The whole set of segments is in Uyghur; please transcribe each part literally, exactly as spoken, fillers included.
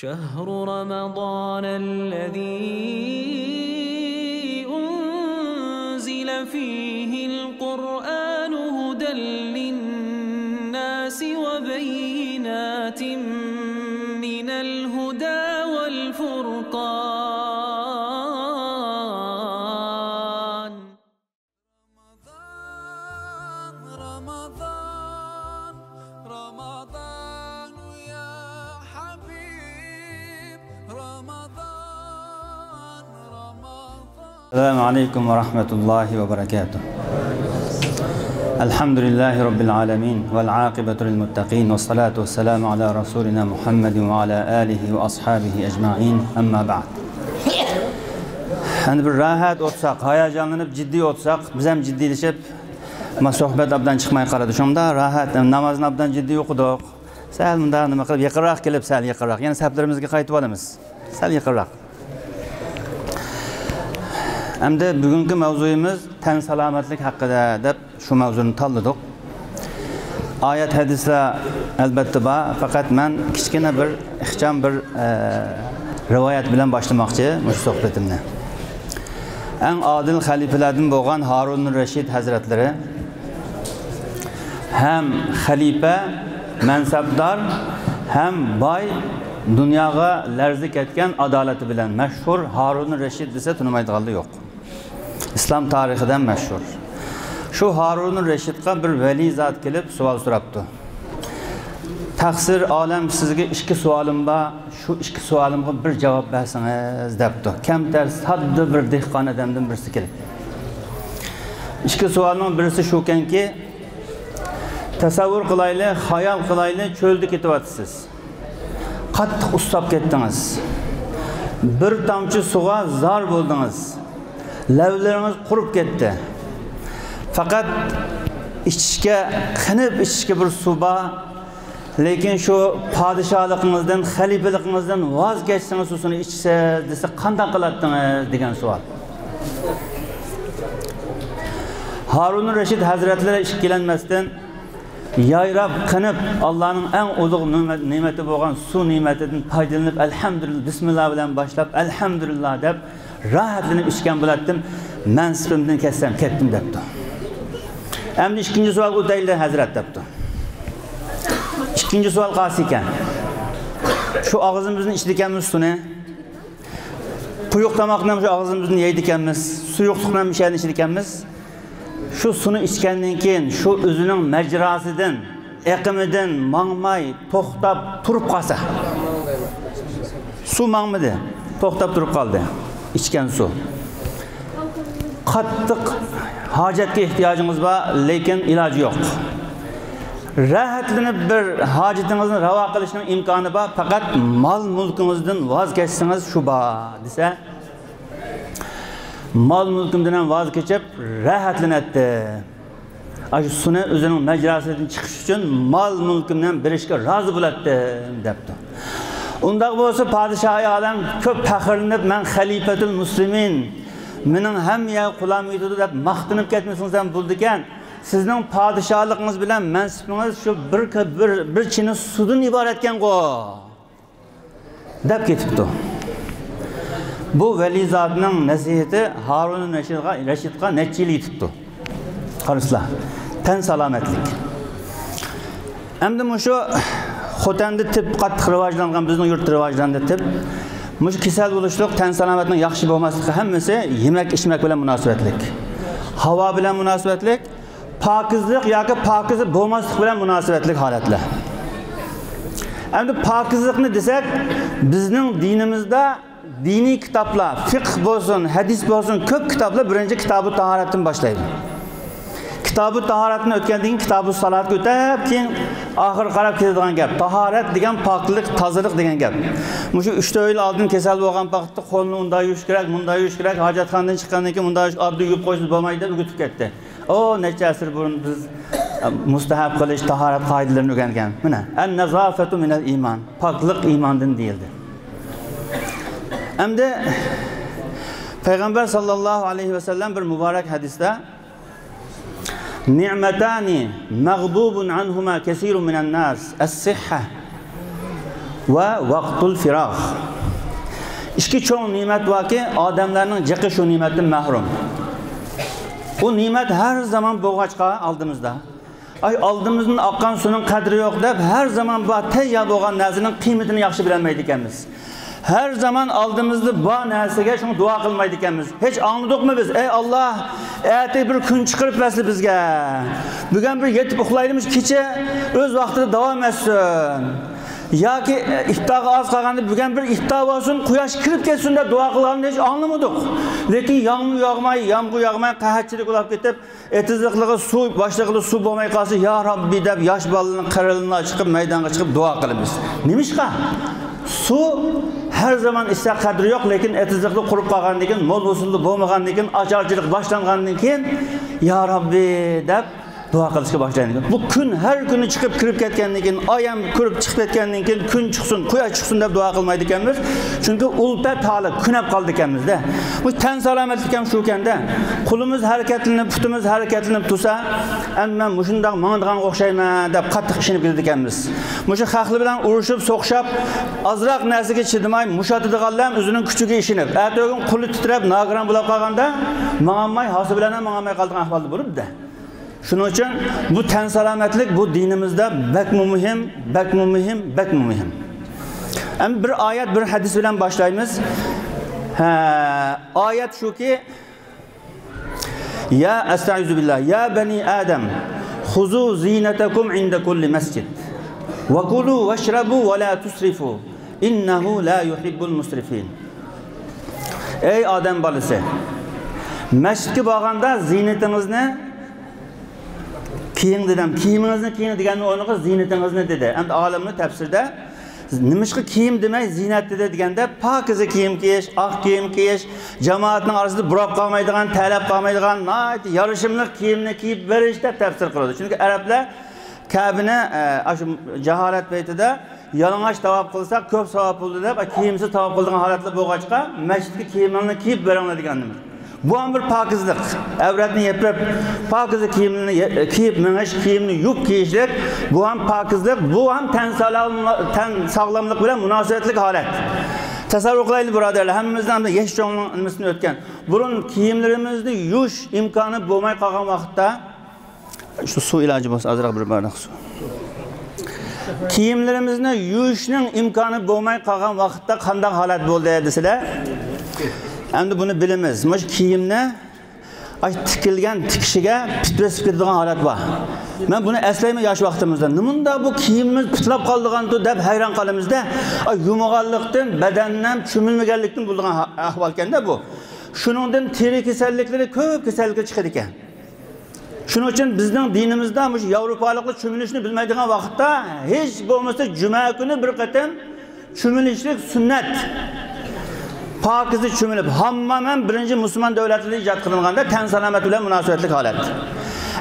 شهر رمضان الذي أنزل فيه القرآن هدى للناس وبينات من الهدى والفرقان. رمضان، رمضان، رمضان يا حبيب، رمضان، رمضان. السلام عليكم ورحمة الله وبركاته. الحمد لله رب العالمين، والعاقبة للمتقين، والصلاة والسلام على رسولنا محمد وعلى آله وأصحابه أجمعين. أما بعد. ئەمدى بىر راھەت ئولتۇرساق، ھاياجانلىنىپ جىددىي ئولتۇرساق، بىز ھەم جىددىيلىشىپ، ما سۆھبەت ئابدان چىقماي قالىدۇ. شۇنىڭدا راھەت، نامازنى ئابدان جىددىي ئوقۇدۇق. سەل مۇنداق نېمە قىلىپ، يېقىنراق كېلىپ، سەل يېقىنراق. يەنە سەپلىرىمىزگە قايتىپ ئالىمىز. سەل يېقىنراق. ئەمدى بۈگۈنكى ماۋزۇيىمىز تەن سالامەتلىك ھەققىدە دەپ، شۇ ماۋزۇنى تاللىدۇق. ئايەت، ھەدىسلەر ئەلبەتتە بار، پەقەت مەن كىچىككىنە بىر ئىخچام بىر، ئە، رىۋايەت بىلەن باشلىماقچى مۇشۇ سۆھبىتىمنى. ئەڭ ئادىل خەلىپىلەردىن بولغان ھارۇن رەشىد ھەزرەتلىرى ھەم خەلىپە، مەنسەپدار ھەم باي، دۇنياغا لەرزى كەتكەن ئادالىتى بىلەن مەشھۇر ھارۇن رەشىد دېسە تونۇمايدىغانلار يوق. ئىسلام تارىخىدا مەشھۇر. شۇ ھارۇن رەشىدقا بىر ۋەلىي زات كېلىپ سوئال سوراپتۇ. «تەقسىر ئالەم، سىزگە ئىككى سوئالىم بار، شۇ ئىككى سوئالىمغا بىر جاۋاب بەرسىڭىز» دەپتۇ. كەمتەر، ساددا بىر دېھقان ئادەمدىن بىرسى كېلىپ. ئىككى سوئالنىڭ بىرسى شۇكەنكى، تەسەۋۋۇر قىلايلى، خايال قىلايلى، چۆلدە كېتىۋاتىسىز. قاتتىق ئۇسساپ كەتتىڭىز. بىر تامچە سۇغا زار بولدىڭىز. لەۋلىرىڭىز قۇرۇپ كەتتى. پەقەت ئىچىشكە، قېنىپ ئىچىشكە بىر سۇ بار. لېكىن شۇ پادىشاھلىقىڭىزدىن، خەلىپىلىكىڭىزدىن ۋاز كەچسىڭىز، شۇ سۇنى ئىچىسىز دېسە، قانداق قىلاتتىڭىز؟ دېگەن سوئال. ھارۇن رەشىد ھەزرەتلىرى ئىككىلەنمەستىن، يايراپ، قېنىپ، ئاللانىڭ ئەڭ ئۇلۇغ نېمە-، نېمىتى بولغان سۇ نېمىتىدىن پايدىلىنىپ، ئەلھەمدۇلىللا، بىسمىللا بىلەن باشلاپ، ئەلھەمدۇلىللا دەپ، راھەتلىنىپ ئىچكەن بولاتتىم. مەنسىپىمدىن كەتسەم كەتتىم دەپتۇ. ئەمدى ئىككىنچى سوئالغا ئۆتەيلى ھەزرەت دەپتۇ. ئىككىنچى سوئال قايسى ئىكەن؟ شۇ ئاغزىمىزدىن ئىچىدىكەنمىز سۇنى. قويۇق تاماقنى شۇ ئاغزىمىزدىن يەيدىكەنمىز. سۇيۇقلۇقنى مۇشۇ يەردىن ئىچىدىكەنمىز. شۇ سۇنى ئىچكەندىن كېيىن، شۇ ئۆزىنىڭ مەجراسىدىن، ئېقىمىدىن ماڭماي، توختاپ تۇرۇپ قالسا. سۇ ماڭمىدى، توختاپ تۇرۇپ قالدى. ئىچكەن سۇ. قاتتىق ھاجەتكە ئېھتىياجىڭىز بار، لېكىن ئىلاجى يوق. راھەتلىنىپ بىر ھاجىتىڭىزنى راۋا قىلىشنىڭ ئىمكانى بار، پەقەت مال-مۈلكىڭىزدىن ۋاز كەچسىڭىز شۇ بار، دېسە، مال-مۈلكۈمدىن ھەم ۋاز كېچىپ، راھەتلىنەتتى. ئاشۇ سۇنى ئۆزىنىڭ مەجراسىدىن چىقىش ئۈچۈن مال-مۈلكۈمنى ھەم بېرىشكە رازى بولاتتىم، دەپتۇ. ئۇنداق بولسا، پادىشاھى ئالەم كۆپ پەخىرلىنىپ، «مەن خەلىپەتۇل مۇسلىمىن، مېنىڭ ھەممە يەرگە قۇلاقلىرىم يېتىدۇ» دەپ ماختىنىپ كەتمىسىڭىز ھەم بولىدىكەن. سىزنىڭ پادىشاھلىقىڭىز بىلەن مەنسىپىڭىز شۇ بىر، بىر، بىر چىنە سۇدىن ئىبارەتكەنغۇ، دەپ كېتىپتۇ. بۇ ۋەلىزادىنىڭ نەسىھىتى ھارۇن رەشىدقا، رەشىدقا نەچچە يىل يېتىپتۇ. قارىسىلا، تەن سالامەتلىك. ئەمدى مۇشۇ خوتەندە تىب قاتتىق راۋاجلانغان، بىزنىڭ يۇرتتا راۋاجلاندى تىب. مۇشۇ كېسەل بولۇشلۇق، تەن سالامەتنىڭ ياخشى بولماسلىقى ھەممىسى يېمەك-ئىچمەك بىلەن مۇناسىۋەتلىك. ھاۋا بىلەن مۇناسىۋەتلىك، پاكىزلىق ياكى پاكىز بولماسلىق بىلەن مۇناسىۋەتلىك ھالەتلەر. ئەمدى پاكىزلىقنى دېسەك، بىزنىڭ دىنىمىزدا دىنىي كىتابلار، فىقھ بولسۇن، ھەدىس بولسۇن، كۆپ كىتابلار بىرىنچى كىتابۇ تاھارەتتىن باشلايدۇ. كىتابۇ تاھارەتتىن ئۆتكەندىن كېيىن كىتابۇ سالاتقا ئۆتەپ، كېيىن ئاخىرى قاراپ كېلىدىغان گەپ. تاھارەت دېگەن پاكلىق، تازىلىق دېگەن گەپ. مۇشۇ ئۈچ تۆت يىل ئالدىن كېسەل بولغان ۋاقىتتا قولنى ئۇنداق يۇيۇش كېرەك، مۇنداق يۇيۇش كېرەك، ھاجەتخانىدىن چىققاندىن كېيىن مۇنداق يۇيۇش، ئاددىي يۇيۇپ قويسىڭىز بولمايدۇ دەپ ئۆگىتىپ كەتتى. ئۇ نەچچە ئەسىر بۇرۇن بىز، ئە، مۇستەھەب قىلىش تاھارەت قائىدىلىرىنى ئۆگەنگەن. مىنە، «ئەن نازافەتۇ مىنەل ئىمان»، پاكلىق ئىماندىن دېيىلدى. ئەمدى پەيغەمبەر ساللاللاھۇ ئەلەيھى ۋەسەللەم بىر مۇبارەك ھەدىستە، «نىئمەتانى مەغبۇبۇن ئەنھۇما كەسىرۇن مىنەن ناس، ئەسسىھھە ۋە ۋاقتۇل فىراغ. ئىككى چوڭ نېمەت باركى، ئادەملەرنىڭ جىقى شۇ نېمەتتىن مەھرۇم. بۇ نېمەت ھەر زامان بولغاچقا ئالدىمىزدا. ئاي، ئالدىمىزدىن ئاققان سۇنىڭ قەدرى يوق دەپ، ھەر زامان بار تەييار بولغان نەرسىنىڭ قىممىتىنى ياخشى بىلەلمەيدىكەنمىز. ھەر زامان ئالدىمىزدا بار نەرسىگە شۇڭا دۇئا قىلمايدىكەنمىز. ھېچ ئاڭلىدۇقمۇ بىز؟ ئەي ئاللا، ئەتە بىر كۈن چىقىرىپ بەرسە بىزگە. بۈگۈن بىر يېتىپ ئۇخلايلىمىش، كېچە ئۆز ۋاقتىدا داۋام ئەتسۇن. ياكى ئىپتارغا ئاز قالغاندا بۈگۈن بىر ئىپتار بولسۇن، قۇياش كىرىپ كەتسۇن دەپ دۇئا قىلغاننى ھېچ ئاڭلىمىدۇق. لېكىن ياغمۇر ياغماي، يامغۇر ياغماي، قەھەتچىلىك بولاپ كېتىپ، ئېتىزلىقلىقى سۇ، باشلىقىدا سۇ بولماي قالسا، يا رەببى دەپ ياش بالىلارنى قېرىلىنلار چىقىپ مەيدانغا چىقىپ دۇئا قىلىمىز. نېمىشقا؟ سۇ ھەر زامان ئىچسە قەدرى يوق، لېكىن ئېتىزلىقلىق قۇرۇپ قالغاندىن كېيىن، مول ھوسۇلدا بولمىغاندىن كېيىن، ئاچارچىلىق باشلانغاندىن كېيىن، يا رەببى دەپ دۇئا قىلىشقا باشلايدىكەن. بۇ كۈن ھەر كۈنى چىقىپ كىرىپ كەتكەندىن كېيىن، ئاي ھەم كىرىپ چىقىپ كەتكەندىن كېيىن، كۈن چىقسۇن، قۇياش چىقسۇن دەپ دۇئا قىلمايدىكەنمىز. چۈنكى ئۇلپەت ھالى كۈنەپ قالىدىكەنمىزدە. بۇ تەن سالامەتلىك ھەم شۇكەندە. قولىمىز ھەرىكەتلىنىپ، پۇتىمىز ھەرىكەتلىنىپ تۇرسا، ئەمدى مەن مۇشۇنداق ماڭىدىغانغا ئوخشايمەن دەپ قاتتىق ئىشىنىپ كېتىدىكەنمىز. مۇشۇ خەقلەر بىلەن ئۇرۇشۇپ، سوقۇشۇپ، ئازراق نەرسىگە چىدىماي، مۇشاتىدىغانلار ھەم ئۆزىنىڭ كۈچىگە ئىشىنىپ، ئەتىگۈن قولى تىترەپ، ناگىران بولاپ قالغاندا، ماڭالماي، ھاسا بىلەن ھەم ماڭالماي قالىدىغان ئەھۋالدا بولىدۇ-دە. شۇنىڭ ئۈچۈن بۇ تەن سالامەتلىك بۇ دىنىمىزدا بەكمۇ مۇھىم، بەكمۇ مۇھىم، بەكمۇ مۇھىم. ئەمدى بىر ئايەت، بىر ھەدىس بىلەن باشلايمىز. ھە، ئايەت شۇكى، يا، ئەستەئىزۇ بىللا، يا بەنى ئادەم، خۇزۇ زىنەتەكۇم ئىندە كۇللى مەسجىد، ۋە كۇلۇ ۋەشرەبۇ ۋە لا تۇسرىفۇ، ئىننەھۇ لا يۇھىببۇل مۇسرىفىن. ئەي ئادەم بالىسى، مەسچىتكە بارغاندا زىننىتىڭىزنى كىيىڭ دېدىم. كىيىمىڭىزنى كىيىڭ دېگەننىڭ ئورنىغا زىننىتىڭىزنى دېدى. ئەمدى ئالىملار تەپسىرىدە نېمىشقا كىيىم دېمەي زىننەت دېدى دېگەندە، پاكىزە كىيىم كىيىش، ئاق كىيىم كىيىش، جامائەتنىڭ ئارىسىدا بۇراپ قالمايدىغان، تەرلەپ قالمايدىغان ناھايىتى يارىشىملىق كىيىمنى كىيىپ بېرىش دەپ تەپسىر قىلىدۇ. چۈنكى ئەرەبلەر كەبىنى، ئە، ئاشۇ جاھالەت پەيتىدە يالىڭاچ تاۋاپ قىلساق كۆپ ساۋاب بولىدۇ دەپ، كىيىمسىز تاۋاپ قىلىدىغان ھالەتلەر بولغاچقا، مەسچىتكە كىيىمىڭلارنى كىيىپ بېرىڭلار دېگەن. بۇ ھەم بىر پاكىزلىق، ئەۋرەتنى يېپىپ، پاكىزە كىيىمنى يە-، كىيىپ مېڭىش، كىيىمنى يۇيۇپ كىيىشلىك، بۇ ھەم پاكىزلىق، بۇ ھەم تەن سالام-، تەن ساغلاملىق بىلەن مۇناسىۋەتلىك ھالەت. تەسەۋۋۇر قىلايلى، بۇرادەرلەر، ھەممىمىزنىڭ ياش چوڭنىڭ نېمىسىنى ئۆتكەن. بۇرۇن كىيىملىرىمىزنى يۇيۇش ئىمكانى بولماي قالغان ۋاقىتتا، شۇ سۇ ئىلاجى بولسا، ئازراق بىر بارلىق سۇ. كىيىملىرىمىزنى يۇيۇشنىڭ ئىمكانى بولماي قالغان ۋاقىتتا قانداق ھالەت بولدى دېسىلە، ئەمدى بۇنى بىلىمىز. مۇشۇ كىيىمنى ئاش تىكىلگەن تىكىشىگە پىت بېسىپ كېتىدىغان ھالەت بار. مەن بۇنى ئەسلەيمەن ياش ۋاقتىمىزدا. نېمانداق بۇ كىيىمىمىز پىتلاپ قالىدىغانتۇ دەپ ھەيران قالىمىزدە، ئاي يۇمىغانلىقتىن، بەدەننى ھەم چۆمۈلمىگەنلىكتىن بولىدىغان ھا-، ئەھۋالكەندە بۇ. شۇنىڭدىن تېرە كېسەللىكلىرى كۆپ كېسەللىكلەر چىقىدىكەن. شۇنىڭ ئۈچۈن بىزنىڭ دىنىمىزدا مۇشۇ ياۋروپالىقلار چۆمۈلۈشنى بىلمەيدىغان ۋاقىتتا ھېچ بولمىسا جۈمە كۈنى بىر قېتىم چۆمۈلۈشلۈك سۈننەت. پاكىزە چۆمۈلۈپ، ھاممام ھەم بىرىنچى مۇسۇلمان دۆلەتلىرىدە ئىجاد قىلىنغاندا تەن سالامەت بىلەن مۇناسىۋەتلىك ھالەت.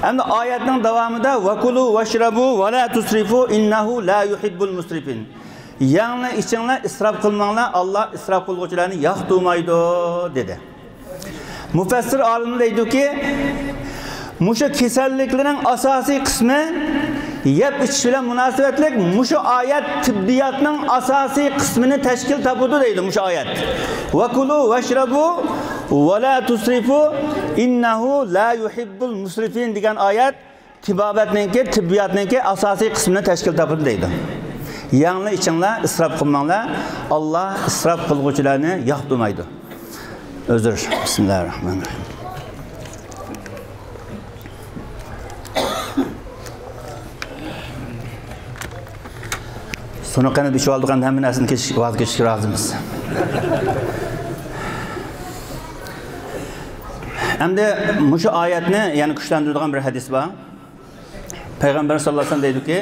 ئەمدى ئايەتنىڭ داۋامىدا، ۋەكۇلۇ ۋەشرەبۇ ۋە لا تۇسرىفۇ ئىننەھۇ لا يۇھىببۇل مۇسرىفىن. يەڭلار، ئىچىڭلار، ئىسراپ قىلماڭلار، ئاللا ئىسراپ قىلغۇچىلارنى ياقتۇرمايدۇ، دېدى. مۇپەسسىر ئالىم دەيدۇكى، مۇشۇ كېسەللىكلەرنىڭ ئاساسىي قىسمى يەپ ئىچىش بىلەن مۇناسىۋەتلىك، مۇشۇ ئايەت تىببىياتنىڭ ئاساسىي قىسمىنى تەشكىل تاپىدۇ دەيدۇ مۇشۇ ئايەت. ۋەكۇلۇ ۋەشرەبۇ ۋە لا تۇسرىفۇ ئىننەھۇ لا يۇھىببۇل مۇسرىفىن دېگەن ئايەت تېبابەتنىڭكى، تىببىياتنىڭكى ئاساسىي قىسمىنى تەشكىل تاپىدۇ دەيدۇ. يەڭلار، ئىچىڭلار، ئىسراپ قىلماڭلار. ئاللا ئىسراپ قىلغۇچىلارنى ياقتۇرمايدۇ. ئۆزۈر. بىسمىللاھىررەھمانىررەھىم. سۇنى قېنىپ ئىچىۋالدۇق، ئەمدى ھەممە نەرسىدىن كېچىش، ۋاز كېچىشكە رازىمىز. ئەمدى مۇشۇ ئايەتنى يەنە كۈچلەندۈرىدىغان بىر ھەدىس بار. پەيغەمبەر ساللاللاھۇ ئەلەيھى ۋەسەللەم دەيدۇكى،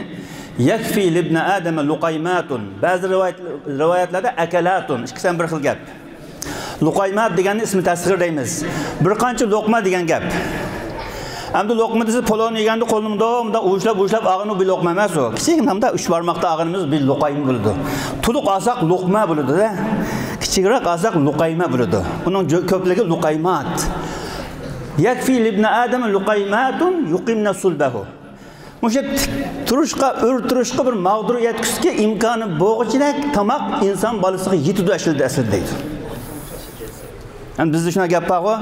يەكفى لىبنى ئادەمە لۇقەيماتۇن. بەزى رىۋايەت، رىۋايەتلەردە ئەكەلاتۇن، ئىككىسى ھەم بىر خىل گەپ. لۇقەيمات دېگەننى ئىسمى تەسغىر دەيمىز. بىر قانچە لوقما دېگەن گەپ. ئەمدى لوقما دېسە، پولونى يېگەندە قولنى مۇنداق، مۇنداق ئۇۋۇشلاپ، ئۇۋۇشلاپ ئاغىنى بىر لوقما ئەمەس ئۇ. كىچىك نامدا ئۈچ بارماقتا ئاغىنىمىز بىر لوقايما بولىدۇ. تولۇق ئالساق لوقما بولىدۇ-دە. كىچىكرەك ئالساق لۇقەيمە بولىدۇ. ئۇنىڭ جۆ-، كۆپلۈكى لۇقەيمات. يەكفى لىبنى ئادەم لۇقەيماتۇن يۇقىمنە سۇلبەھۇ. مۇشۇ تىك تۇرۇشقا، ئۆرە تۇرۇشقا بىر ماغدۇر يەتكۈزسىكى، ئىمكانى بولغۇچىدەك تاماق ئىنسان بالىسىغا يېتىدۇ ئەسلىدە، ئەسلىدە دەيدۇ. ئەمدى بىزدە شۇنداق گەپ بارغۇ،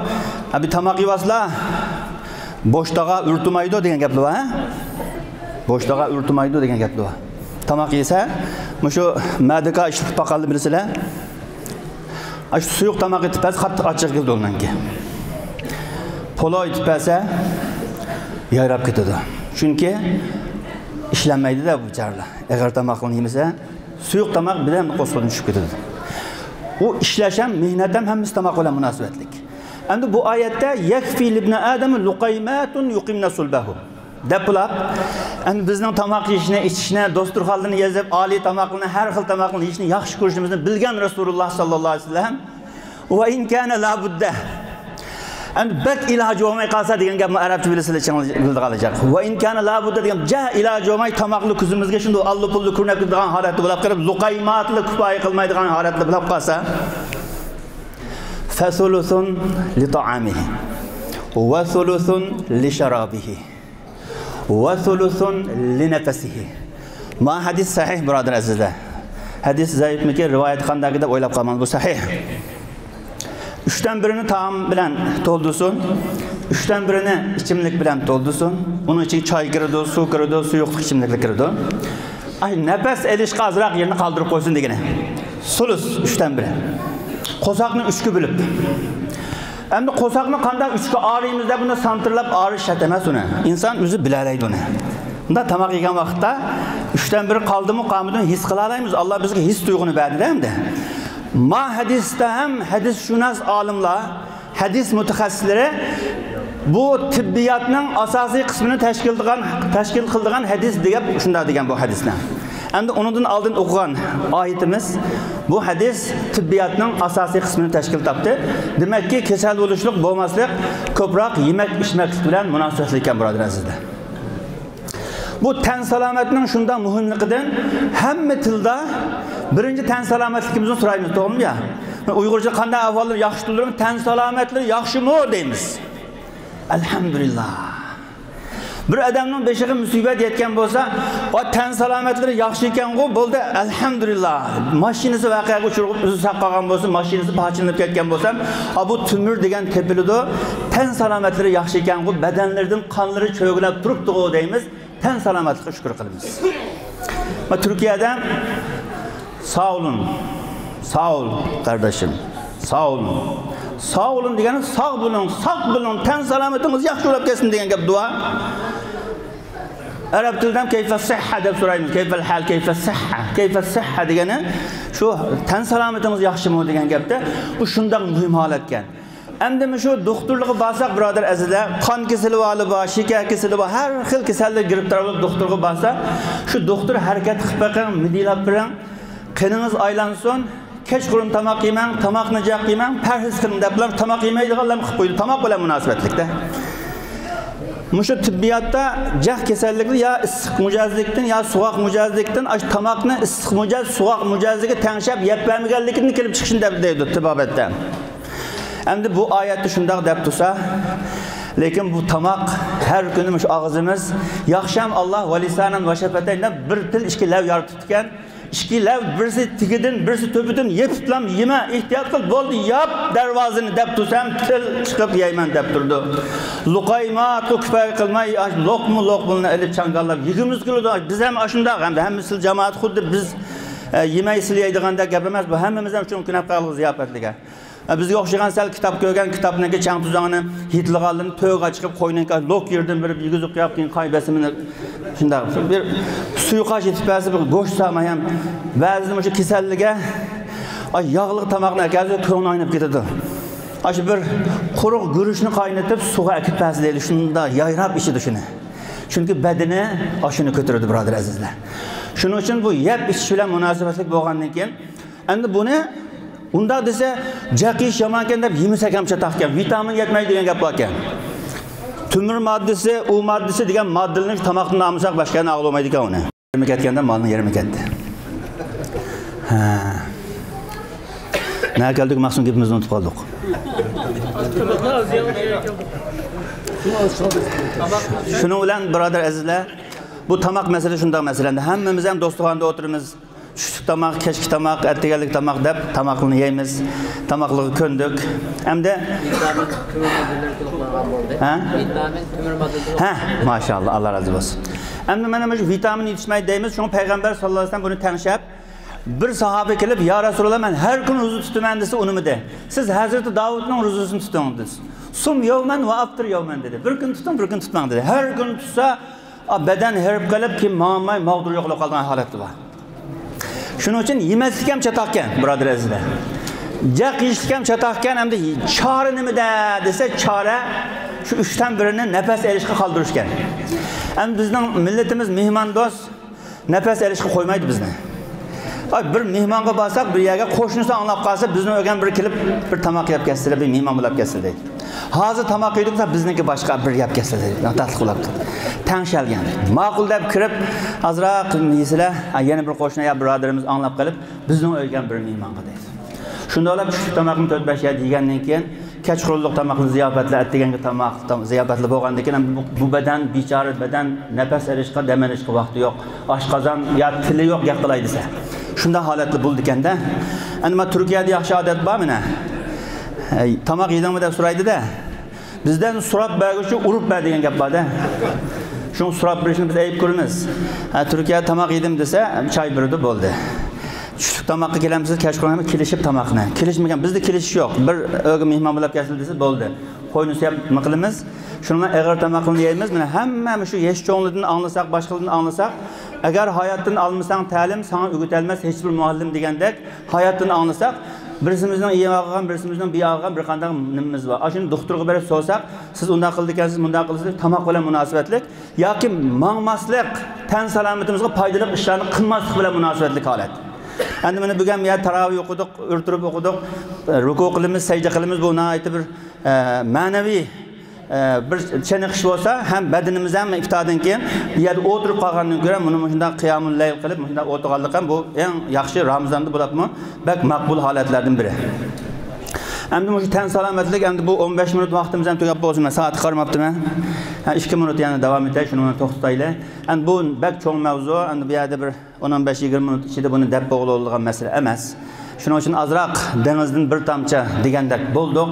ھە، بىر تاماق يېۋالسىلا، بوشتاغا ئۆرە تۇرمايدۇ دېگەن گەپلەر بار، ھە؟ بوشتاغا ئۆرە تۇرمايدۇ دېگەن گەپلەر بار. تاماق يېسە، مۇشۇ مەدىكا ئىشلىتىپ باققانلار بىلىسىلەر. ئاشۇ سۇيۇق تاماق ئېتىپ بەرسە، قاتتىق ئاچچىقى كېلىدۇ ئۇنىڭكى. پولو ئېتىپ بەرسە، يايراپ كېتىدۇ. چۈنكى ئىشلەنمەيدۇ-دە بۇ بىچارىلەر. ئېغىر تاماقلارنى يېمىسە، سۇيۇق تاماق بىردەم قورسىقىدىن چۈشۈپ كېتىدۇ. ئۇ ئىشلەش ھەم مېھنەت ھەم ھەممىسى تاماق بىلەن مۇناسىۋەتلىك. ئەمدى بۇ ئايەتتە، يەكفى لىبنى ئادەم لۇقەيماتۇن يۇقىمنە سۇلبەھۇ دەپ بولۇپ، ئەمدى بىزنىڭ تاماق يېيىشنى، ئىچىشنى، دوستۇرخانلىرىنى يېزىپ، ئالىي تاماقلىرىنى، ھەر خىل تاماقلىرىنى يېيىشنى ياخشى كۆرۈشىمىزنى بىلگەن رەسۇلۇللا ساللاللاھۇ ئەلەيھى ۋەسەللەم، ۋە ئىن كانە لابۇددە، ئەمدى بەك ئىلاجى بولماي قالسا دېگەن گەپمۇ ئەرەبچە بىلىسىلەر، چىڭ بىلىدىغانلار. ۋە ئىن كانە لابۇددە دېگەن، جا ئىلاجى بولماي تاماقلا كۆزىمىزگە شۇنداق ئاللا پۇللا كۆرۈنۈپ كېتىدىغان ھالەتتە بولۇپ قېلىپ، لۇقەيماتلا كۇپايە قىلمايدىغان ھالەتتە بولۇپ قالسا، فەسۇلۇسۇن لىتائامىھى، ۋە سۇلۇسۇن لىشارابىھى، ۋە سۇلۇسۇن لىنەفەسىھى. ما ھەدىس سەھىھ، بۇرادەر ئەزىزلەر. ھەدىس زەئىفمىكى، رىۋايەت قانداق دەپ ئويلاپ قالماڭ، بۇ سەھىھ. ئۈچتىن بىرىنى تائام بىلەن تولدۇرسۇن، ئۈچتىن بىرىنى ئىچىملىك بىلەن تولدۇرسۇن. ئۇنىڭ ئىچىگە چاي كىرىدۇ، سۇ كىرىدۇ، سۇيۇقلۇق ئىچىملىكلەر كىرىدۇ. ئاي، نەپەس ئېلىشقا ئازراق يېرىنى قالدۇرۇپ قويسۇن دېگىنى. سۇلۇس، ئۈچتىن بىرى. قورساقنى ئۈچكە بۆلۈپ. ئەمدى قورساقنى قانداق ئۈچكە ئايرىيمىز دەپ، بۇنى سانتىرلاپ ئايرىش شەرت ئەمەس ئۇنى. ئىنسان ئۆزى بىلەلەيدۇ ئۇنى. بۇنداق تاماق يېگەن ۋاقىتتا ئۈچتىن بىرى قالدىمۇ، قالمىدىمۇ ھېس قىلالايمىز. ئاللا بىزگە ھېس تۇيغۇنى بەردى-دە ئەمدى. ما ھەدىستە ھەم ھەدىسشۇناس ئالىملار، ھەدىس مۇتەخەسسىسلىرى بۇ تىببىياتنىڭ ئاساسىي قىسمىنى تەشكىل قىلغان، تەشكىل قىلىدىغان ھەدىس دېگەن، شۇنداق دېگەن بۇ ھەدىسنى. ئەمدى ئۇنىڭدىن ئالدىن ئوقۇغان ئايىتىمىز، بۇ ھەدىس تىببىياتنىڭ ئاساسىي قىسمىنى تەشكىل تاپتى. دېمەككى، كېسەل بولۇشلۇق، بولماسلىق كۆپرەك يېمەك، ئىچمەكلىك بىلەن مۇناسىۋەتلىك ئىكەن، بۇرادەر ئەزىزلەر. بۇ تەن سالامەتنىڭ شۇنداق مۇھىملىقىدىن ھەممە تىلدا بىرىنچى تەن سالامەتلىكىمىزنى سورايمىز، توغرىمۇ يا؟ ئۇيغۇرچە قانداق ئەھۋاللار ياخشى تۇردۇرمۇ، تەن سالامەتلىرى ياخشىمۇ دەيمىز. ئەلھەمدۇلىللا. بىر ئادەمنىڭ بېشىغا مۇسىبەت يەتكەن بولسا، ۋە تەن سالامەتلىرى ياخشى ئىكەنغۇ، بولدى، ئەلھەمدۇلىللا. ماشىنىسى ۋەقەگە ئۇچرىغۇپ، ئۆزى ساق قالغان بولسا، ماشىنىسى پارچىلىنىپ كەتكەن بولسا، ئا، بۇ تۆمۈر دېگەن تېپىلىدۇ. تەن سالامەتلىرى ياخشى ئىكەنغۇ، بەدەنلىرىدىن قانلىرى چۆگىلەپ تۇرۇپتىغۇ دەيمىز. تەن سالامەتلىككە شۈكۈر قىلىمىز. ما تۈركىيەدە ساغ بولۇن، ساغ بول قارداشىم، ساغ بولۇن. ساغ بولۇن دېگەن ساغ بولۇڭ، ساق بولۇڭ، تەن سالامىتىڭىز ياخشى بولاپ كەتسۇن دېگەن گەپ، دۇئا. ئەرەب تىلىدە كەيفە سىھھە دەپ سورايمىز. كەيفەل ھال، كەيفە سىھھە. كەيفە سىھھە دېگىنى شۇ تەن سالامىتىڭىز ياخشىمۇ دېگەن گەپتە. بۇ شۇنداق مۇھىم ھالەتكەن. ئەمدى مۇشۇ دوختۇرلۇققا بارساق، بۇرادەر ئەزىزلەر، قان كېسىلى بارلار بار، شېكەر كېسىلى بار، ھەر خىل كېسەللىككە گىرىپتار بولۇپ دوختۇرغا بارسا، شۇ دوختۇر ھەرىكەت قىلىپ بېقىڭ، مىدىيلاپ بېرىڭ، قېنىڭىز ئايلانسۇن، كەچقۇرۇن تاماق يېمەڭ، تاماقنى جىق يېمەڭ، پەرھىز قىلىڭ دەپلا تاماق يېمەيدىغانلارمۇ قىلىپ قويىدۇ، تاماق بىلەن مۇناسىۋەتلىكتە. مۇشۇ تىببىياتتا جىق كېسەللىكلەر يا ئىسسىق مىجەزلىكتىن، يا سوغۇق مىجەزلىكتىن، ئاشۇ تاماقنى ئىسسىق مىجەز، سوغۇق مىجەزلىككە تەڭشەپ يەپ بەرمىگەنلىكىدىن كېلىپ چىقىشىنى دەپ دەيدۇ تېبابەتتە. ئەمدى بۇ ئايەتتە شۇنداق دەپ تۇرسا، لېكىن بۇ تاماق ھەر كۈنى مۇشۇ ئاغزىمىز، ياخشام ئاللا ۋە لىسانەن ۋە شەپەتەين دەپ بىر تىل ئىككى لەۋ يارىتىپتىكەن. ئىككى لەۋ، بىرسى تېگىدىن، بىرسى تۆپىدىن يېپىپلام يېمە، ئېھتىيات قىل، بولدى، ياپ دەرۋازىنى دەپ تۇرسام، تىل چىقىپ يەيمەن دەپ تۇرىدۇ. لوقايماتقا كۇپايە قىلماي، ئاش لوقما لوقمىنى ئېلىپ چاڭگاللاپ يېگۈمىز كېلىدۇ. بىز ھەم ئاشۇنداق، ھەمدە ھەممە سىل جامائەت خۇددى بىز، ئە، يېمەي سىل يەيدىغاندەك گەپ ئەمەس، بۇ ھەممىمىز ھەم شۇنى كۈنەپ قالغۇ زىياپەتلىككە. بىزگە ئوخشىغان سەل كىتاب كۆرگەن، كىتابنىڭكى چاڭ تۇزاڭىنى ھىدلىغانلىرىنى تۆگە چىقىپ، قوينىڭكى لوك يېرىدىن بېرىپ يېگۈزۈپ قويۇپ، كېيىن قايبەسىمىنى شۇنداق بىر سۇيۇقاش ئېتىپ بەرسە، بىر گۆش سالماي ھەم بەزىدە مۇشۇ كېسەللىككە، ئاي، ياغلىق تاماقنى ئەكەلسە كۆڭلى ئاينىپ كېتىدۇ. ئاشۇ بىر قۇرۇق گۈرۈچنى قاينىتىپ سۇغا ئەكىپ بەرسە دەيدۇ، شۇنداق يايراپ ئىچىدۇ شۇنى. چۈنكى بەدىنى ئاشۇنى كۆتۈرىدۇ، بۇرادەر ئەزىزلەر. شۇنىڭ ئۈچۈن بۇ يەپ ئىچىش بىلەن مۇناسىۋەتلىك بولغاندىن كېيىن، ئەمدى بۇنى ئۇنداق دېسە، جىق يېيىش يامانكەن دەپ يېمىسەك ھەم چاتاقكەن. ۋىتامىن يەتمەيدۇ دېگەن گەپ باركەن. تۆمۈر ماددىسى، ئۇ ماددىسى دېگەن ماددىلىرىنى تاماقتىن ئالمىساق باشقا يەردىن ئالغىلى بولمايدىكەن ئۇنى. يېرىمى كەتكەندە مالنىڭ يېرىمى كەتتى. ھە. نەگە كەلدۇق، مەخسۇم گېپىمىزنى ئۇنتۇپ قالدۇق. شۇنىڭ بىلەن بۇرادەر ئەزىزلەر، بۇ تاماق مەسىلىسى شۇنداق مەسىلە. ئەمدى ھەممىمىز ھەم دوستىخانىدا ئولتۇرىمىز. چۈشلۈك تاماق، كەچكى تاماق، ئەتىگەنلىك تاماق دەپ تاماقلارنى يەيمىز. تاماقلارغا كۆندۈك. ئەمدى ۋىتامىن، تۆمۈر ماددىلىرى تولۇقلانغان بولدى. ھە؟ ۋىتامىن، تۆمۈر ماددىلىرى ھە، ماشائاللا، ئاللا رازى بولسۇن. ئەمدى مانا مۇشۇ ۋىتامىن يېتىشمەيدۇ دەيمىز. شۇڭا پەيغەمبەر ساللاللاھۇ ئەلەيھى ۋەسەللەم بۇنى تەڭشەپ، بىر ساھابە كېلىپ، يا رەسۇلاللا، مەن ھەر كۈنى روزا تۇتىمەن دېسە، ئۇنىمىدى. سىز ھەزرىتى داۋۇتنىڭ روزىسىنى تۇتۇڭ دېدى. سۇم يومەن ۋە ئاپتىر يومەن دېدى. بىر كۈن تۇتۇڭ، بىر كۈن تۇتماڭ دېدى. ھەر كۈنى تۇتسا، ئا، بەدەن ھېرىپ قېلىپ، كېيىن ماڭالماي ماغدۇر يوقىلىپ قالىدىغان ھالەتتە بار. شۇنىڭ ئۈچۈن يېمەسلىك ھەم چاتاقكەن، بۇرادەر ئەزىزلەر. جىق يېيىشلىك ھەم چاتاقكەن، ئەمدى چارە نېمىدە دېسە، چارە شۇ ئۈچتىن بىرىنى نەپەس ئېلىشقا قالدۇرۇشكەن. ئەمدى بىزنىڭ مىللىتىمىز مېھماندوست، نەپەس ئېلىشقا قويمايدۇ بىزنى. ئاي، بىر مېھمانغا بارساق، بىر يەرگە، قوشنىسى ئاڭلاپ قالسا، بىزنى ئۆگەن بىر كېلىپ، بىر تاماق يەپ كەتسىلە، بىر مېھمان بولاپ كەتسىلە دەيدۇ. ھازىر تاماق يېدۇق دېسە، بىزنىڭكى باشقا بىر يەپ كەتسىلە دەيدۇ. تاتلىق بولاپتۇ. تەڭشەلگەن. ماقۇل دەپ كىرىپ، ئازراق يېسىلە، ھە، يەنە بىر قوشنا يا بۇرادىرىمىز ئاڭلاپ قېلىپ، بىزنىڭ ئۆيگە بىر مېھمانغا دەيدۇ. شۇنداقلا چۈشلۈك تاماقنى تۆت-بەش يەر يېگەندىن كېيىن، كەچقۇرۇنلۇق تاماقنى زىياپەتلەر، ئەتىگەنكى تاماق، تام-، زىياپەتلەر بولغاندىن كېيىن، بۇ، بۇ بەدەن، بىچارە بەدەن نەپەس ئېلىشقا، دەم ئېلىشقا ۋاقتى يوق. ئاشقازان يا تىلى يوق گەپ قىلاي دېسە. شۇنداق ھالەتلەر بولىدىكەن-دە. ئەمدى مانا تۈركىيەدە ياخشى ئادەت بار مانا. ئەي، تاماق يېدىڭمۇ دەپ سورايدۇ-دە. بىزدىن سوراپ بەرگۈچە ئۇرۇپ بەر دېگەن گەپ بار-دە. شۇڭا سوراپ بېرىشنى بىز ئەيىب كۆرىمىز. ھە، تۈركىيەدە تاماق يېدىم دېسە، چاي بېرىدۇ، بولدى. چۈشلۈك تاماققا كېلەمسىز، كەچقۇرۇن ھەممە كېلىشىپ تاماقنى. كېلىشمىگەن، بىزدە كېلىشىش يوق. بىر ئۆيگە مېھمان بولاپ كەلسىلە دېسە، بولدى. قوينى سۆيۈپ نېمە قىلىمىز؟ شۇنىڭ بىلەن ئېغىر تاماقلارنى يەيمىز. مانا ھەممە مۇشۇ ياش چوڭلاردىن ئاڭلىساق، باشقىلاردىن ئاڭلىساق، ئەگەر ھاياتتىن ئالمىساڭ تەلىم، ساڭا ئۆگىتەلمەس ھېچبىر مۇئەللىم دېگەندەك، ھاياتتىن ئاڭلىساق، بىرسىمىزنىڭ ئېيى ئاغرىغان، بىرسىمىزنىڭ بېشى ئاغرىغان بىر قانداق نېمىمىز بار. ئاشۇنى دوختۇرغا بېرىپ سورىساق، سىز ئۇنداق قىلىدىكەنسىز، مۇنداق قىلىسىز، تاماق بىلەن مۇناسىۋەتلىك ياكى ماڭماسلىق، تەن سالامىتىمىزگە پايدىلىق ئىشلارنى قىلماسلىق بىلەن مۇناسىۋەتلىك ھالەت. ئەمدى مانا بۈگۈن بۇ يەردە تاراۋىھ ئوقۇدۇق، ئۆرە تۇرۇپ ئوقۇدۇق، رۇكۇ قىلىمىز، سەجدە قىلىمىز، بۇ ناھايىتى بىر، ئە، مەنىۋى، ئە، بىر چېنىقىش بولسا، ھەم بەدىنىمىز ھەم ئىپتاردىن كېيىن بۇ يەردە ئولتۇرۇپ قالغاندىن كۆرە، مۇنى مۇشۇنداق قىيامۇل لەيل قىلىپ، مۇشۇنداق ئولتۇرغانلىقى ھەم بۇ ئەڭ ياخشى، رامىزاندا بولۇپمۇ بەك مەقبۇل ھالەتلەردىن بىرى. ئەمدى مۇشۇ تەن سالامەتلىك، ئەمدى بۇ ئون بەش مىنۇت ۋاقتىمىز ھەم تۈگەپ بولسۇن، مەن سائەتكە قارىماپتىمەن. ھە، ئىككى مىنۇت يەنە داۋام ئېتەي، شۇنى توختىتايلى. ئەمدى بۇ بەك چوڭ مەۋزۇ، ئەمدى بۇ يەردە بىر ئون، ئون بەش، يىگىرمە مىنۇت ئىچىدە بۇنى دەپ بولغىلى بولىدىغان مەسىلە ئەمەس. شۇنىڭ ئۈچۈن ئازراق دېڭىزدىن بىر تامچە دېگەندەك بولدۇق.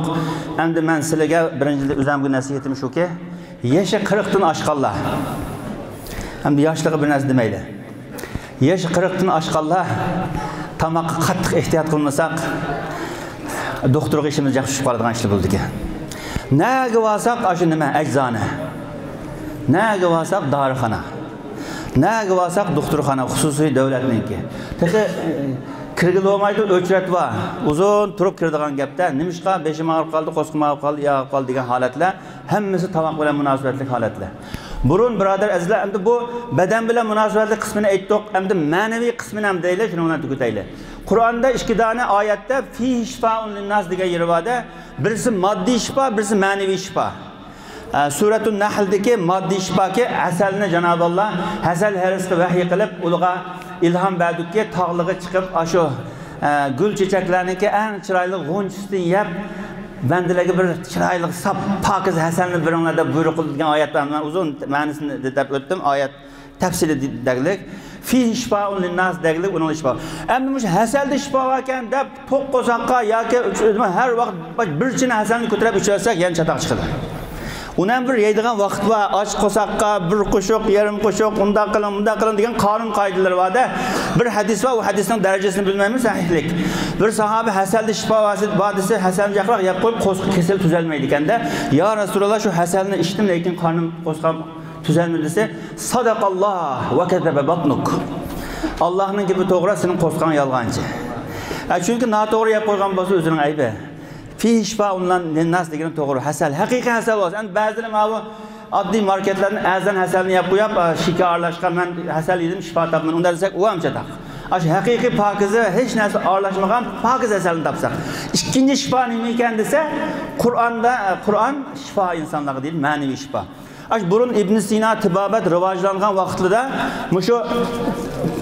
ئەمدى مەن سىلىگە بىرىنچىدىن ئۆزۈمگە نەسىھىتىم شۇكى، يېشى قىرىقتىن ئاشقانلار، ئەمدى ياشلىقى بىر نەرسە دېمەيلى. يېشى قىرىقتىن ئاشقانلار تاماققا قاتتىق ئېھتىيات قىلمىساق، دوختۇرغا ئىشىمىز جىق چۈشۈپ قالىدىغان ئىشلار بولىدىكەن. نەگە بارساق، ئاشۇ نېمە، ئەجزانە. نەگە بارساق، دارىخانا. نەگە بارساق، دوختۇرخانا، خۇسۇسىي، دۆلەتنىڭكى. تېخى، ئە، كىرگىلى بولمايدۇ، ئۆچرەت بار. ئۇزۇن تۇرۇپ كىرىدىغان گەپتە، نېمىشقا بېشىم ئاغرىپ قالدى، قورسىقىم ئاغرىپ قالدى، ئىچىم ئاغرىپ قالدى دېگەن ھالەتلەر ھەممىسى تاماق بىلەن مۇناسىۋەتلىك ھالەتلەر. بۇرۇن، بۇرادەر ئەزىزلەر، ئەمدى بۇ بەدەن بىلەن مۇناسىۋەتلىك قىسمىنى ئېيتتۇق، ئەمدى مەنىۋى قىسمىنى ھەم دەيلى، شۇنىڭ بىلەن تۈگىتەيلى. قۇرئاندا ئىككى دانە ئايەتتە فىھى شىفائۇن لىنناس دېگەن يېرى بار-دە، بىرسى ماددىي شىپا، بىرسى مەنىۋى شىپا. ئە، سۈرەتۇن نەھلدىكى ماددىي شىپاكى ھەسەلنى جانابى ئاللا، ھەسەل ھەرىسقا ۋەھىي قىلىپ، ئۇلىغا ئىلھام بەردۇككى، تاغلىغا چىقىپ، ئاشۇ، ئە، گۈل چېچەكلەرنىڭكى ئەڭ چىرايلىق غۇنچىسىنى يەپ، بەندىلەرگە بىر چىرايلىق، ساپ، پاكىز ھەسەلنى بېرىڭلار دەپ بۇيرۇق قىلىدىغان ئايەت بار. مەن ئۇزۇن مەنىسىنى دەپ ئۆتتۈم، ئايەت تەپسىلىي دەگلىك. فىھى شىفائۇن لىنناس دەگلىك، ئۇنىڭ شىپا. ئەمدى مۇشۇ ھەسەلدە شىپا باركەن دەپ، توق قورساققا ياكى ھەر ۋاقىت بىر چىنە ھەسەلنى كۆتۈرۈپ ئىچىۋەرسەك، يەنە چاتاق چىقىدۇ. ئۇنى ھەم بىر يەيدىغان ۋاقىت بار. ئاچ قورساققا بىر قوشۇق، يېرىم قوشۇق، ئۇنداق قىلىڭ، مۇنداق قىلىڭ دېگەن قانۇن قائىدىلىرى بار-دە. بىر ھەدىس بار، ئۇ ھەدىسنىڭ دەرىجىسىنى بىلمەيمەن، سەھىھلىك. بىر ساھابە ھەسەلدە شىپا بار دېسە، ھەسەلنى جىقراق يەپ قويۇپ، قورسىقى كېسىلى تۈزەلمەيدىكەن-دە. يا رەسۇلاللا، شۇ ھەسەلنى ئىچتىم، لېكىن قارنىم، قورسىقىم تۈزەلمىدى دېسە، سەدەقەللا ۋە كەزەبە باتنۇك. ئاللاھنىڭ گېپى توغرا، سېنىڭ قورسىقىڭ يالغانچى. ئە، چۈنكى ناتوغرا يەپ قويغان بولسا ئۆزىنىڭ ئەيبى. فىھى شىفائۇن لىنناس دېگىنى توغرا. ھەسەل، ھەقىقىي ھەسەل بولسا. ئەمدى بەزىلەر ماۋۇ ئاددىي ماركېتلاردىن ئەرزان ھەسەلنى يەپ قويۇپ، ئە، شېكەر ئارىلاشقان، مەن ھەسەل يېدىم، شىپا تاپتىم، ئۇنداق دېسەك، ئۇ ھەم چاتاق. ئاشۇ ھەقىقىي پاكىزە، ھېچ نەرسە ئارىلاشمىغان پاكىز ھەسەلنى تاپساق. ئىككىنچى شىپا نېمە ئىكەن دېسە، قۇرئاندا، ئە، قۇرئان شىپا ئىنسانلارغا دېيىلدى، مەنىۋى شىپا. ئاش بۇرۇن ئىبن سىنا تېبابەت راۋاجلانغان ۋاقىتلىرىدا مۇشۇ،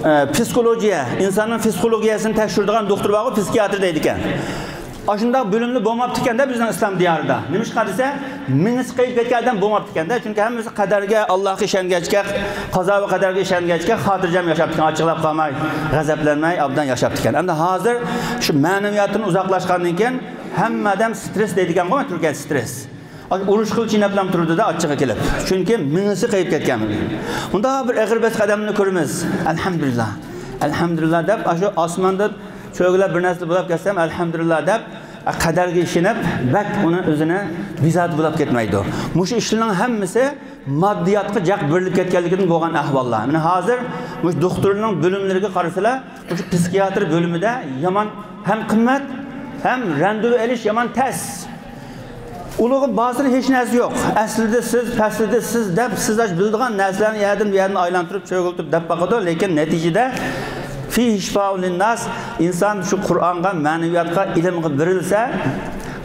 ئە، پسىخولوگىيە، ئىنساننىڭ پسىخولوگىيەسىنى تەكشۈرىدىغان دوختۇر بارغۇ، پسىخىياتر دەيدىكەن. ئاشۇنداق بۆلۈملەر بولماپتىكەن-دە بىزنىڭ ئىسلام دىيارىدا. نېمىشقا دېسە، مېڭىسى قېيىپ كەتكەن ئادەم بولماپتىكەن-دە. چۈنكى ھەممىسى قەدەرگە، ئاللاھقا ئىشەنگەچكە، قازا ۋە قەدەرگە ئىشەنگەچكە، خاتىرجەم ياشاپتىكەن، ئاچچىقلاپ قالماي، غەزەپلەنمەي، ئوبدان ياشاپتىكەن. ئەمدى ھازىر شۇ مەنىۋىياتتىن ئۇزاقلاشقاندىن كېيىن، ھەممە ئادەم سترېس دەيدىكەنغۇ، تۈركىيەدە سترېس. ئۇرۇش قىلىپ چىينەپلا تۇرىدۇ-دە، ئاچچىقى كېلىپ. چۈنكى مېڭىسى قېيىپ كەتكەن. مۇنداق بىر ئېغىر بېسىق ئادەمنى كۆرىمىز. ئەلھەمدۇلىللا. ئەلھەمدۇلىللا دەپ، ئاشۇ ئاسماندا چۆگىلەپ بىر نەرسە بولاپ كەتسەم، ئەلھەمدۇلىللا دەپ، قەدەرگە ئىشىنىپ، بەك ئۇنى ئۆزىنى بىزات بولاپ كەتمەيدۇ. مۇشۇ ئىشلارنىڭ ھەممىسى ماددىياتقا جىق بېرىلىپ كەتكەنلىكىدىن بولغان ئەھۋاللار. مانا ھازىر مۇشۇ دوختۇرنىڭ بۆلۈملىرىگە قارىسىلا، مۇشۇ پسىخىياتر بۆلۈمىدە يامان ھەم قىممەت، ھەم رەندىۋۇ ئېلىش يامان تەس. ئۇلارغا بارسىلا ھېچ نەرسە يوق. ئەسلىدە سىز، پەسلىدە سىز دەپ، سىز ئاش بىلىدىغان نەرسىلەرنى يەردىن بۇ يەردىن ئايلاندۇرۇپ، چۆگۈلىتىپ دەپ باقىدۇ، لېكىن نەتىجىدە فىھى شىفائۇ لىنناس، ئىنسان شۇ قۇرئانغا، مەنىۋىياتقا، ئىلىمغا بېرىلسە،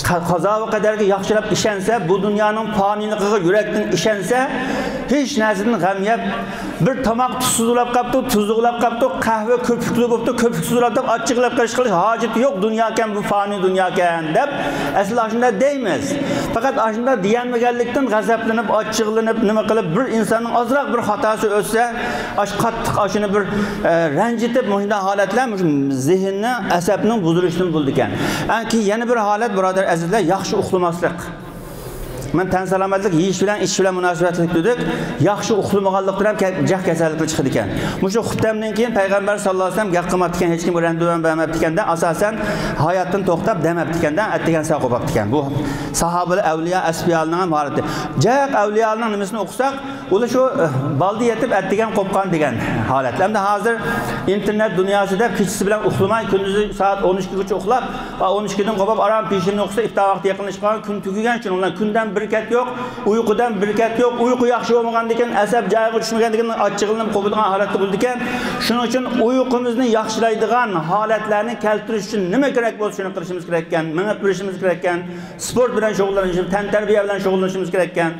قا-، قازا ۋە قەدەرگە ياخشىلاپ ئىشەنسە، بۇ دۇنيانىڭ پانىيلىقىغا يۈرەكتىن ئىشەنسە، ھېچ نەرسىدىن غەم يەپ، بىر تاماق تۇزسىز بولاپ قاپتۇ، تۇزلۇق بولاپ قاپتۇ، قەھۋە كۆپۈكلۈك بوپتۇ، كۆپۈكسىز بولاپتۇ، ئاچچىقلاپ قېرىش قىلىش ھاجىتى يوق، دۇنياكەن، بۇ پانىي دۇنياكەن دەپ، ئەسلى ئاشۇنداق دەيمىز. پەقەت ئاشۇنداق دېيەلمىگەنلىكتىن غەزەپلىنىپ، ئاچچىقلىنىپ، نېمە قىلىپ، بىر ئىنساننىڭ ئازراق بىر خاتاسى ئۆتسە، ئاش قاتتىق ئاشۇنى بىر، ئە، رەنجىتىپ، مۇشۇنداق ھالەتلەر مۇشۇ زېھىننى، ئەسەبنىڭ بۇزۇلۇشىدىن بولىدىكەن. ئەنكى يەنە بىر ھالەت، بۇرادەر ئەزىزلەر، ياخشى ئۇخلىماسلىق. مەن تەن سالامەتلىك يېيىش بىلەن ئىچىش بىلەن مۇناسىۋەتلىك دېدۇق. ياخشى ئۇخلىمىغانلىقتىن ھەم كە-، جىق كېسەللىكلەر چىقىدىكەن. مۇشۇ خۇتتەمدىن كېيىن پەيغەمبەر ساللاللاھۇ ئەلەيھى ۋەسەللەم گەپ قىلماپتىكەن، ھېچكىمگە رەندىۋۇ بەرمەپتىكەندە، ئاساسەن ھاياتتىن توختاپ دەم ئەپتىكەندە، ئەتىگەن سەھەر قوپاپتىكەن. بۇ ساھابىلەر، ئەۋلىيا، ئەسپىيالارنىڭ ھالىتى. جىق ئەۋلىيالارنىڭ نېمىسىنى ئوقۇساق، ئۇلار شۇ، ئە، بالدا يېتىپ ئەتىگەن قوپقان دېگەن ھالەت. ئەمدى ھازىر ئىنتېرنېت دۇنياسىدا كېچىسى بىلەن ئۇخلىماي، كۈندۈزى سائەت ئون ئىككىگىچە ئۇخلاپ، ئون ئىككىدىن قوپۇپ، ئاران پېشىنى ئوقۇسا، ئىپتار ۋاقتى يېقىنلىشىپ قالغان، كۈن تۈگىگەن. شۇنىڭ بىلەن كۈندە بىر كەت يوق، ئۇيقۇدا بىر كەت يوق، ئۇيقۇ ياخشى بولمىغاندىكىن، ئەسەب جايىغا چۈشمىگەندىكىن، ئاچچىقلىنىپ قوپىدىغان ھالەتتە بولىدىكەن. شۇنىڭ ئۈچۈن ئۇيقۇمىزنى ياخشىلايدىغان ھالەتلەرنى كەلتۈرۈش ئۈچۈن نېمە كېرەك بولسا، شۇنى قىلىشىمىز كېرەككەن، مېڭىپ بېرىشىمىز كېرەككەن، سپورت بىلەن شۇغۇللىنىشىمىز، تەنتەربىيە بىلەن شۇغۇللىنىشىمىز كېرەككەن.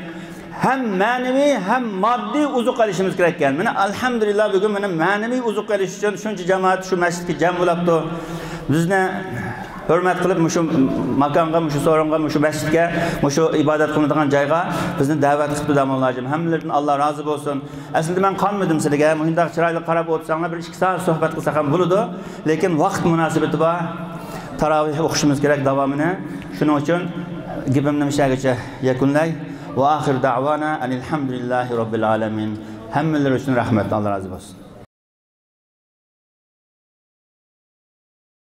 ھەم مەنىۋى، ھەم ماددىي ئوزۇق ئېلىشىمىز كېرەككەن. مانا، ئەلھەمدۇلىللا، بۈگۈن مانا مەنىۋى ئوزۇق ئېلىش ئۈچۈن شۇنچە جامائەت شۇ مەسچىتكە جەم بولاپتۇ. بىزنى ھۆرمەت قىلىپ، مۇشۇ ماكانغا، مۇشۇ سورۇنغا، مۇشۇ مەسچىتكە، مۇشۇ ئىبادەت قىلىنىدىغان جايغا بىزنى دەۋەت قىلىپتۇ، داموللاجىم. ھەممىلىرىدىن ئاللا رازى بولسۇن. ئەسلىدە مەن قانمىدىم سىلىگە. مۇشۇنداق چىرايلىق قاراپ ئولتۇرساڭلار، بىر ئىككى سائەت سۆھبەت قىلساق ھەم بولىدۇ. لېكىن ۋاقىت مۇناسىۋىتى بار. تاراۋىھ ئوقۇشىمىز كېرەك داۋامىنى. شۇنىڭ ئۈچۈن گېپىمنى مۇشۇ يەرگىچە يەكۈنلەي. ۋە ئاخىر دەۋانا ئەنىلھەمدۇلىللاھى رەببىل ئالەمىن. ھەممىلىرى ئۈچۈن رەھمەت، ئاللا رازى بولسۇن.